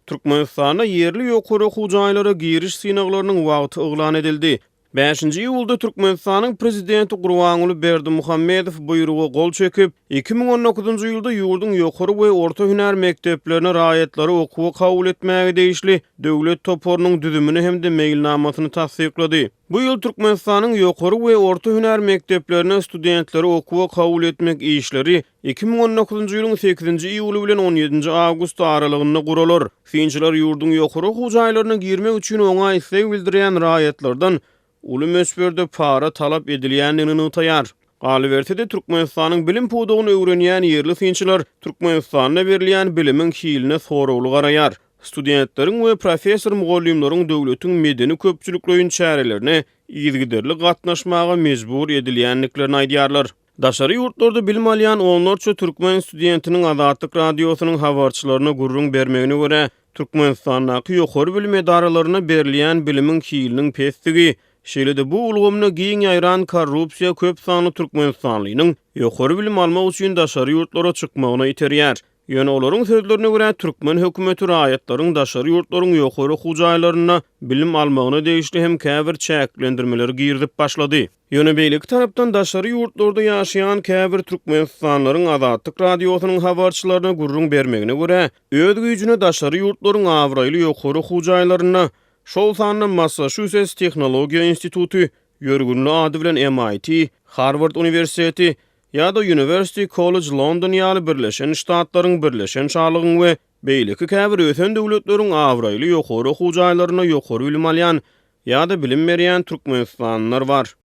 Türkmenistanda ýerli ýokary okuw jaýlara giriş synaglarynyň wagty yglan edildi. Bäşinji iýulda Türkmenistanyň Prezidenti Gurbanguly Berdimuhamedow buýruga gol çekip, 2019-njy ýylda ýurduň ýokary we orta hünär mekdeplerine raýatlary okuwa kabul etmäge degişli döwlet toparynyň düzümini hem-de meýilnamasyny tassyklady. Bu ýyl Türkmenistanyň ýokary we orta hünär mekdeplerine studentleri okuwa kabul etmek işleri 2019-njy ýylyň sekizinji iýuly bilen on ýedinji awgusty aralygynda guralar. Synçylar ýurduň ýokary okuw jaýlaryna girmek üçin oňa isleg bildirýän raýatlardan uly möçberde para talap edilýändigini nygtaýar. Galyberse-de, Türkmenistanyň bilim pudagyny öwrenýän ýerli synçylar Türkmenistanda berilýän bilimiň hiline soragly garaýar. Studentleriň we professor-mugallymlaryň döwletiň medeni-köpçülikleýin çärelerine yzygiderli gatnaşmaga mejbur edilýändiklerini aýdýarlar. Daşary ýurtlarda bilim alýan onlarça türkmen studentiniň Azatlyk Radiosynyň habarçylaryna gürrüň bermegine görä, Türkmenistandaky ýokary bilim edaralarynda berilýän bilimiň hiliniň pesdigi, şeýle-de bu ulgamda giň ýaýran korrupsiýa köp sanly türkmenistanlynyň ýokary bilim almak üçin daşary ýurtlara çykmagyna iterýär. Ýöne olaryň sözlerine görä, türkmen hökümeti raýatlaryň daşary ýurtlaryň ýokary okuw jaýlarynda bilim almagyna degişli hem käbir çäklendirmeleri girizip başlady. Ýöne beýleki tarapdan daşary ýurtlarda ýaşaýan käbir türkmenistanlylaryň Azatlyk Radiosynyň habarçylaryna gürrüň bermegine görä, öz güýjüne daşary ýurtlaryň abraýly ýokary okuw jaýlarynda, şol sanda Massaşusets tehnologiýa instituty, ýörgünli ady bilen MIT, Harward uniwersiteti ýa-da University College London ýaly Birleşen Ştatlaryň, Birleşen Şalygyň we beýleki käbir ösen döwletleriň abraýly ýokary okuw jaýlarynda ýokary bilim alýan ýa-da bilim berýän türkmenistanlylar bar.